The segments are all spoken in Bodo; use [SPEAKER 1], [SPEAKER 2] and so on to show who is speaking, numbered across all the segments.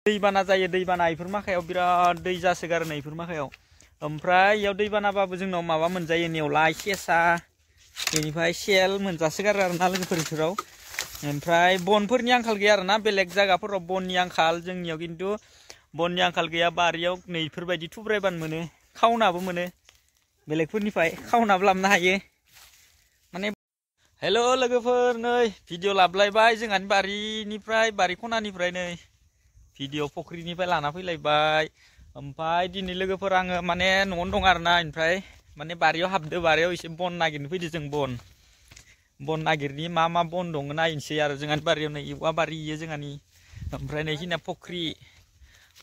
[SPEAKER 1] दैबाना जायो दैबाना इफोर माखायाव बिराद दै जासोगारो नै इफोर माखायाव ओमफ्राय इयाव दैबानाबाबो जोंनाव माबा मोनजायो नेवलाय सेसा बेनिफ्राय सेल मोनजासोगारो आरोना लोगोफोर इफोराव ओमफ्राय बनफोरनि आंखाल गैया आरोना बेलेग जायगाफोराव बननि आंखाल जोंनियाव खिन्थु बननि आंखाल गैया बारियाव नै इफोरबायदि थुब्रायबानो मोनो खावनाबो मोनो बेलेगफोरनिफ्राय खावनाबो लाबोनो हायो माने हेल' लोगोफोर नै भिडिअ लाबलायबाय जोंहानि बारिनिफ्राय बारि खनानिफ्राय नै भिडिअ फुख्रिनिफ्राय लाना फैलायबाय ओमफ्राय दिनै लोगोफोर आङो माने न'आवनो दं आरोना ओमफ्राय माने बारियाव हाबदो बारियाव एसे बन नागिरनो फैदो जों बन नागिरनि मा बन दङ नायनोसै आरो जोंहानि बारियाव नै औवा बारि इयो जोंहानि ओमफ्राय नै जोंना फुख्रि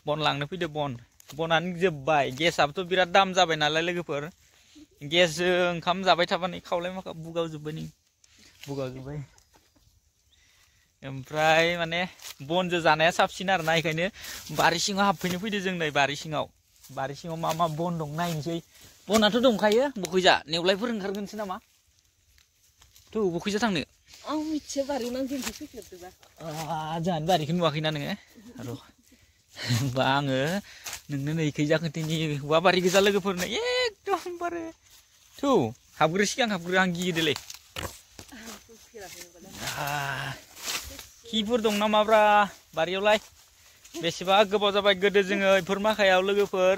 [SPEAKER 1] बन लांनो फैदो बनानो जोब्बाय गेसआबोथ' बिराद दाम जाबाय नालाय लोगोफोर गेसजों ओंखाम जाबाय थाबानो खावलाय माखा बुगावजोब्बाय ओमफ्राय माने बनजों जानाया साबसिन आरोना बेखायनो बारि सिङाव हाबफैनो फैदो जों नै बारि सिङाव मा बन दं नायनोसै बनाथ' दंखायो बखैजा नेवलायफोर ओंखारगोनसो नामा थौ बखैजा थांनो
[SPEAKER 2] आं मिथिया बारियाव नांगोनसो फैफेरदोंबा
[SPEAKER 1] जोंहानि बारिखौ नुवाखैना नोङो र' होमबा आङो नोंनो नै खैजा खोन्थायनि औवा बारि गोजा लोगोफोरनो एकदमबारे थौ हाबग्रो सिगां हाबग्रो आं गियोदोलै खिफोर दं नामाब्रा बारियावलाय बेसेबा गोबाव जाबाय गोदो जोङो बेफोर माखायाव लोगोफोर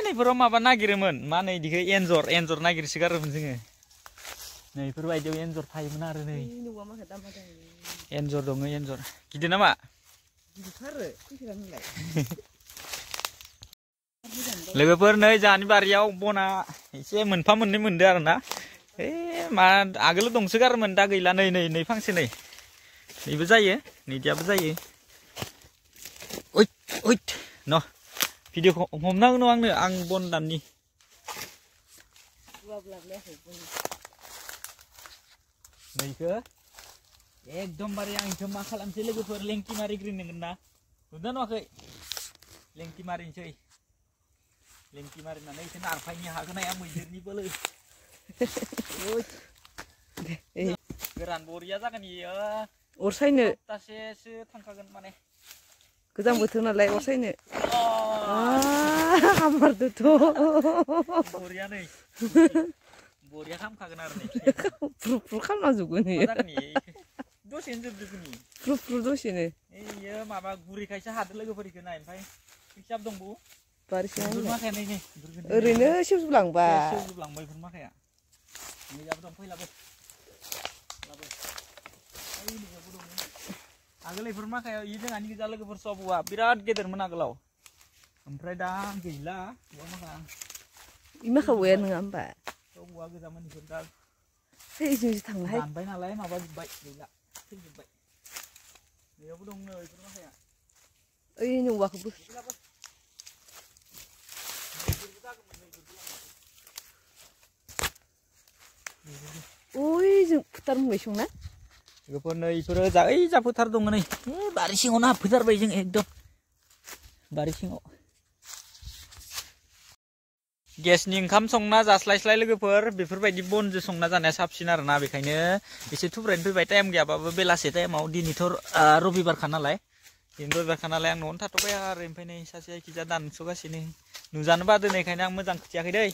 [SPEAKER 1] नैफोराव माबा नागिरोमोन मा होनो इदिखौ एन्जर नागिरसोगारोमोन जोङो नै बेफोरबायदियाव एन्जर थायोमोन आरो नै एन्जर दङ एन्जर गिदिर नामा लोगोफोर नै जोंहानि बारियाव बना एसे मोनफा मोननै मोनदो आरोना मा आगोल दंसोगारोमोन दा गैला नै फांसे नैबो जायो नैदियाबो जायो ओइट न भिडिअखौ हमनांगौ आंनो आं बन दाननि नैखो एकदमबारे आं इखौ मा खालामसै लोगोफोर लेंथि मारिग्रोनांगोन ना नुदों नुवाखै लेंथि मारिनोसै लेंथि मारिनानै इखौ नारफायनो हागोन हाया मैदेरनि बोलो गोरान बरिया जागोन इयो
[SPEAKER 2] अर सायनो
[SPEAKER 1] सप्तासेसो थांखागोन माने
[SPEAKER 2] गोजां बोथोर नालाय अर सायनो हामारदोथ'
[SPEAKER 1] बरिया नै बरिया खामखागोन आरो नै
[SPEAKER 2] फ्रु खालामजोबगोन
[SPEAKER 1] दसेनो जोबजोबगोन
[SPEAKER 2] फ्रु दसेनो
[SPEAKER 1] इयो माबा गुरैखायसो हादो लोगोफोरखौ नाय ओमफ्राय फिक्साब दंबावो
[SPEAKER 2] बारि सिङाव
[SPEAKER 1] माखाया नै
[SPEAKER 2] ओरैनो सेवजोबलांबाय
[SPEAKER 1] बेफोर माखाया मैयाबो दं फैलाबो आगोल बेफोर माखायाव इ जोंहानि गोजा लोगोफोर सब औवा बिराद गेदेरमोन आगोलाव ओमफ्राय दा गैला औवा माखा
[SPEAKER 2] इ माखा औवाया नङा होमबा
[SPEAKER 1] सब औवा गोजामोन इफोर दा
[SPEAKER 2] जोंसो थांलाय
[SPEAKER 1] दानबाय नालाय माबा जोब्बाय गैला थैजोब्बाय बेयावबो दं नै बेफोर माखाया
[SPEAKER 2] ओइ औवाखौबो ओइ जों फोथार बुंबाय संना
[SPEAKER 1] लोगोफोर नै इफोरो जा फोथार दङ नै बारि सिङावनो हाबफैथारबाय जों एकदम बारि सिङाव गेसनि ओंखाम संना जास्लायस्लाय लोगोफोर बेफोरबायदि बनजों संना जानाया साबसिन आरोना बेखायनो एसे थुब्रायनो फैबाय टाइम गैयाबाबो बेलासे टाइमाव दिनैथ' रबिबारखा नालाय आं न'आवनो थाथ'बाय आरो ओमफ्राय नै सासे जायखिजाया दानस'गासिनो नुजानो बादो बेखायनो आं मोजां खोथियाखै दै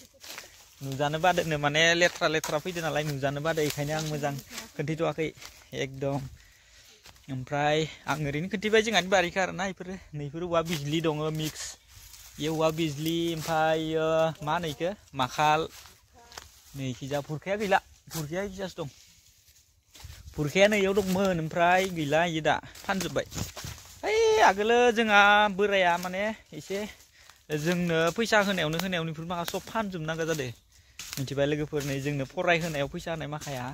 [SPEAKER 1] नुजानो बादोनो माने लेथ्रा फैदो नालाय नुजानो बादो बेखायनो आं मोजां खोन्थाथ'वाखै एकदम ओमफ्राय आं ओरैनो खोन्थिबाय जोंहानि बारिखौ आरोना नैफोर औवा बिजलि दङ मिक्स औवा बिजलि ओमफ्राय मा होनो इखो माखाल नैखिजा फुरखाया गैला फुरखाया इजासो दं फुरखाया नैयाव दंमोन ओमफ्राय गैला इयो दा फानजोब्बाय ओइ आगोलो जोंहा बोराया माने एसे जोंनो फैसा होनायावनो बेफोर माखा सब फानजोबनांगौ जादों मिथिबाय लोगोफोर नै जोंनो फरायहोनायाव फैसा होनाय माखाया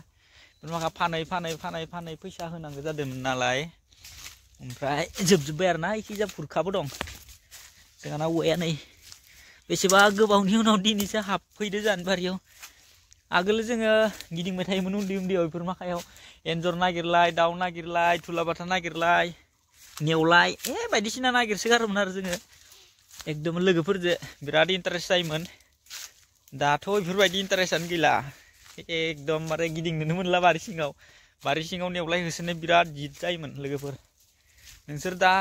[SPEAKER 1] माखा फानै फैसा होनांगौ जादोंमोन नालाय ओमफ्राय जोबजोब्बाय आरोना इखिजा फुरखाबो दं जोंहाना औवाया नै बेसेबा गोबावनि उनाव दिनैसो हाबफैदो जोंहानि बारियाव आगोल जोङो गिदिंबाय थायोमोन उन्दैयाव बेफोर माखायाव एन्जर नागिरलाय दाउ नागिरलाय थुलाबाथा नागिरलाय नेवलाय बायदिसिना नागिरसोगारोमोन आरो जोङो एकदम लोगोफोरजों बिराद इन्टारेस्ट जायोमोन दाथ' बेफोरबायदि इन्टारेस्टआनो गैला एकदमबारे गिदिंनोनो मोनला बारि सिङाव नेवलाय होसोनो बिराद जिद जायोमोन लोगोफोर नोंसोर दा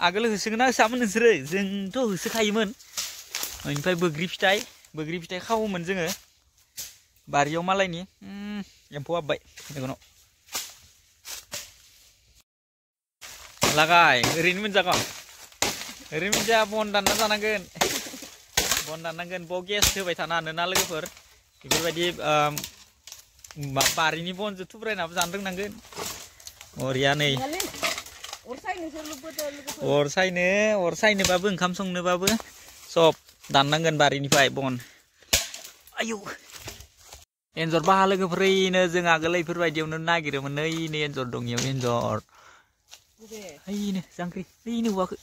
[SPEAKER 1] आगोल होसोगोन ना होसामोन नोंसोरो जोंथ' होसोखायोमोन ओमफ्राय बोग्रि फिथाइ खावोमोन जोङो बारियाव मालायनि एम्फौ हाबबाय मेगनाव लागाय ओरैनो मोनजागोन ओरैनो मोनजाया बन दानना जानांगोन बाव गेस होबाय थानो हानोना लोगोफोर बेफोरबायदि बारिनि बनजों थुब्रायनाबो जानो रोंनांगोन बरिया नै अर सायनोबाबो ओंखाम संनोबाबो सब दाननांगोन बारिनिफ्राय बन आयौ एन्जर बाहा लोगोफोर ओइनो जों आगोल इफोरबायदियावनो नागिरोमोन ओइनो एन्जर दं इयाव एन्जर ओइनो जांख्रि ओइनो औवाखौ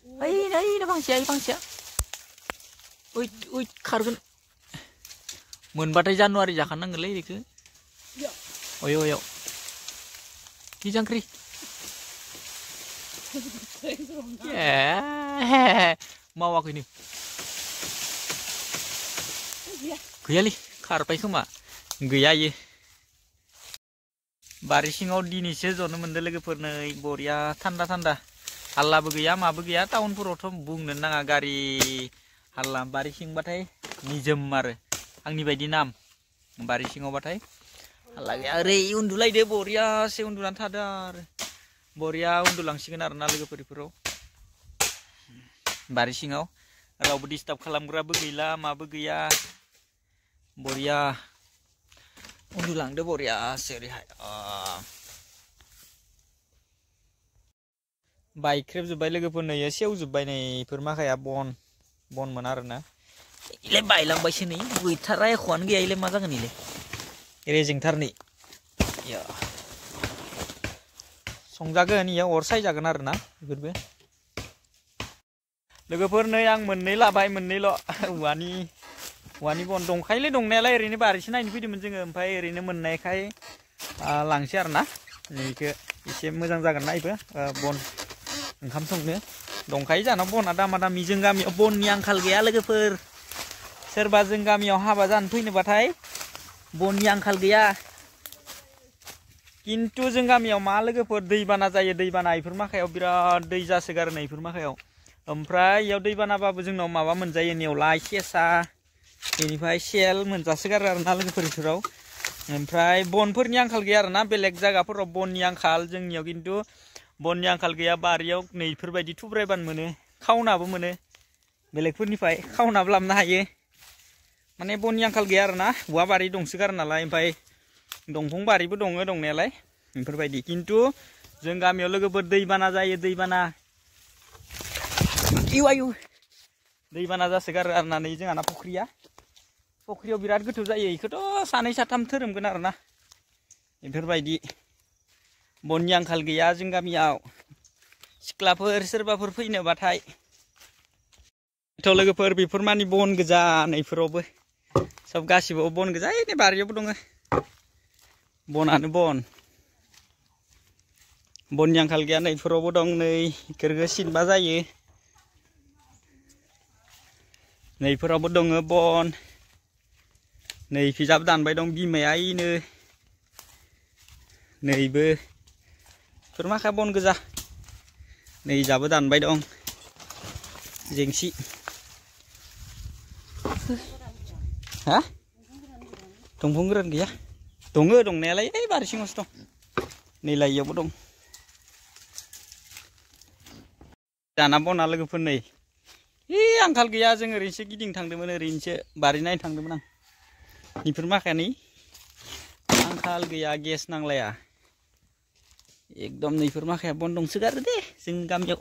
[SPEAKER 1] ओइनो फांसेया ओइ खारगोन मोनबाथाय जानुवारि जाखानांगोनलै बेखौ अयाव कि जांख्रि मावाखैनो गैयालै खारबाय खोमा गैया इयो बारि सिङाव दिनैसो जनो मोनदों लोगोफोर नै बरिया थान्दा हाल्लाबो गैया माबो गैया टाउनफोरावथ' बुंनो नाङा गारि हाल्ला बारि सिंबाथाय निजोम आरो आंनि बायदि नाम बारि सिङावबाथाय हाल्ला गैया ओरै उन्दुलायदो बरियासे उन्दुनानै थादो आरो बरिया उन्दुलांसिगोन आरोना लोगोफोर इफोराव बारि सिङाव रावबो डिस्टार्ब खालामग्राबो गैला माबो गैया बरिया उन्दुलांदो बरियासे ओरैहाय बायख्रेबजोब्बाय लोगोफोर नै सेवजोब्बाय नै इफोर माखाया बनमोन आरोना इलाय बायलांबायसो नै गैथारा एख'आनो गैया इलाय मा जागोन इलाय रेजेंथार नै संजागोन इयाव अर सायजागोन आरोना बेफोरबो लोगोफोर नै आं मोननै लाबाय मोननैल' औवानि बन दंखायोलै दंनायालाय ओरैनो बारिसो नायनो फैदोंमोन जोङो ओमफ्राय ओरैनो मोननायखाय लांसै आरोना नैखौ एसे मोजां जागोन ना इबो बन ओंखाम संनो दंखायो जानाव बना दामा दामि जों गामियाव बननि आंखाल गैया लोगोफोर सोरबा जों गामियाव हाबा जानो फैनोबाथाय बननि आंखाल गैया किन्तु जों गामियाव मा लोगोफोर दैबाना जायो दैबाना इफोर माखायाव बिराद दै जासोगारो नै इफोर माखायाव ओमफ्राय इयाव दैबानाबाबो जोंनाव माबा मोनजायो नेवलाय सेसा बेनिफ्राय सेल मोनजासोगारो आरोना लोगोफोर इफोराव ओमफ्राय बनफोरनि आंखाल गैया आरोना बेलेग जायगाफोराव बननि आंखाल जोंनियाव किन्तु बननि आंखाल गैया बारियाव नै इफोरबायदि थुब्रायबानो मोनो खावनाबो मोनो बेलेगफोरनिफ्राय खावनाबो लाबोनो हायो माने बननि आंखाल गैया आरोना औवा बारि दंसोगारो नालाय ओमफ्राय दंफां बारिबो दङ दंनायालाय बेफोरबायदि किन्तु जों गामियाव लोगोफोर दैबाना जायो दैबाना जासोगारो आरोना नै जोंहाना फख्रियाव बिराद गोथौ जायो इखौथ' सानै साथाम धोरोमगोन आरोना बेफोरबायदि बननि आंखाल गैया जों गामियाव सिख्लाफोर सोरबाफोर फैनोबाथाय थ' लोगोफोर बेफोर मानि बन गोजा नैफोरावबो सब गासिबो बन गोजा नै बारियावबो दङ बनानो बननि आंखाल गैया नैफोरावबो दं नै इफोरखौ सिनबा जायो नैफोरावबो दङ बन नै फिजाबो दानबाय दं बिमाया इनो नैबो बेफोर माखा बन गोजा नै जाबो दानबाय दं जेंसि हा दंफां गोरान गैया दङ दंनायालाय ओइ बारि सिङावसो दं नै लाइयावबो दं जाना बना लोगोफोर नै आंखाल गैया जों ओरैनोसो गिदिं थांदोंमोन ओरैनोसो बारि नायनो थांदोंमोन आं बेफोर माखायानि आंखाल गैया गेस नांलाया एकदम नैफोर माखाया बन दंसोगारो दे जों गामियाव